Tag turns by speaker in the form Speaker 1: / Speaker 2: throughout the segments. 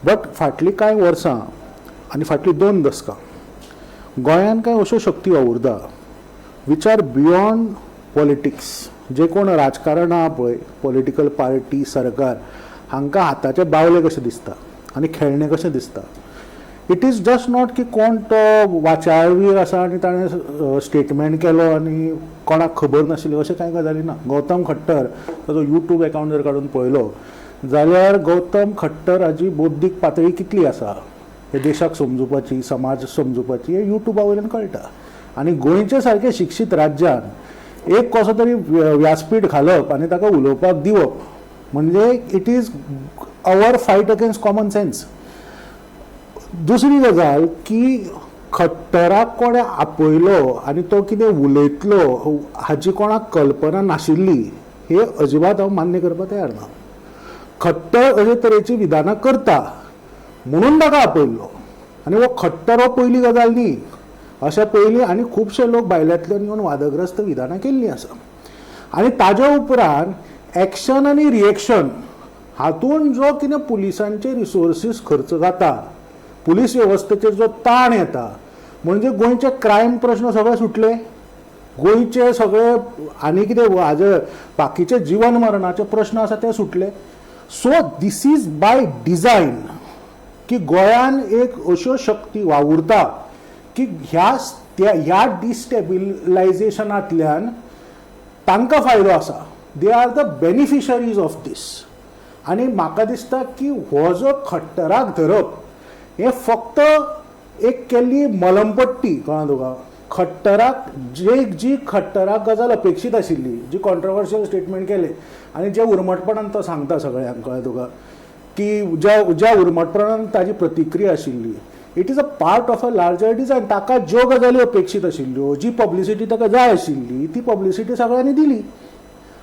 Speaker 1: But फाटलीं कांय वर्सां आनी फाटलीं 2 दसकां गोंयान कांय अश्यो शक्ती वावुरता which are beyond politics. जे कोण राजकारण आहा पळय, पॉलिटिकल पार्टी, सरकार, हांकां हाताचे बावले कशें दिसता आनी खेळणें कशें दिसता. It is just not की कोण तो वाचाळवीर आसा आनी ताणें स्टेटमेंट केलो आनी कोणाक खबर नाशिल्ली, अशें कांय गजाली ना. गौतम खट्टर, ताजो यूट्यूब एकावंट जर काडून पळयलो जाल्यार गौतम खट्टर हाजी बौद्धीक पातळी कितली आसा हे देशाक समजुपाची, समाज समजुपाची, हे युट्युबा वयल्यान कळटा. आनी गोंयचे सारके शिक्षीत राज्यान एक कसो तरी व्यासपीठ घालप आनी ताका उलोवपाक दिवप म्हणजे it is our fight against common sense. दुसरी गजाल की खट्टराक कोणें आपयलो आनी तो कितें उलयतलो हाची कोणाक कल्पना नाशिल्ली, हे अजिबात हांव मान्य करपाक तयार ना. खट्टर अशे तरेची विधानां करता म्हणून ताका आपयल्लो आनी हो खट्टर हो पयली गजाल न्ही. अशें पयलीं आनी खुबशे लोक भायल्यांतल्यान येवन वादग्रस्त विधानां केल्लीं आसा आनी ताज्या उपरांत एक्शन आनी रिएक्शन हातून जो कितें पुलिसांचे रिसोर्सीस खर्च जाता, पुलीस वेवस्थेचेर जो ताण येता, म्हणजे गोंयचे क्रायम प्रश्न सगळे सुटले, गोंयचे सगळे आनी कितें हाजे बाकीचे जिवन मरणाचे प्रश्न आसा ते सुटले. So this is by design की गोंयान एक अश्यो शक्ती वावुरता की ह्या डिस्टेबिलायझेशनांतल्यान तांकां फायदो आसा. They are the beneficiaries of this. आनी म्हाका दिसता की हो जो खट्टराक धरप हें फक्त एक केल्ली मलमपट्टी, कळ्ळें तुका? खट्टराक जे जी खट्टराक गजाल अपेक्षीत आशिल्ली, जी कॉन्ट्रोवर्शियल स्टेटमेंट केलें आनी जे उर्मटपणान तो सांगता सगळ्यांक, कळ्ळें तुका, की ज्या ज्या उर्मटपणान ताजी प्रतिक्रिया आशिल्ली, it is a part of a larger design. ताका ज्यो गजाली अपेक्षीत आशिल्ल्यो, जी पब्लिसिटी ताका जाय आशिल्ली, ती पब्लिसिटी सगळ्यांनी दिली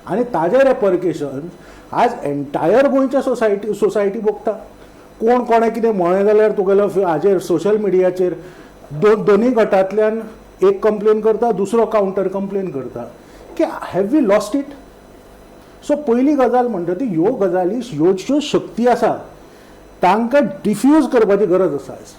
Speaker 1: आनी ताजे रेपरकेशन आज एंटायर गोंयच्या सोसायटी भोगता. कोण कोणें कितें म्हळें जाल्यार तुगेलो हाजेर सोशल मिडियाचेर दोनूय गटांतल्यान एक कंप्लेन करता, दुसरो कावंटर कंप्लेन करता की have we lost it? So पयली गजाल म्हणटा ती, ह्यो गजाली, ह्यो ज्यो शक्ती आसा तांकां डिफ्यूज करपाची गरज आसा आयज.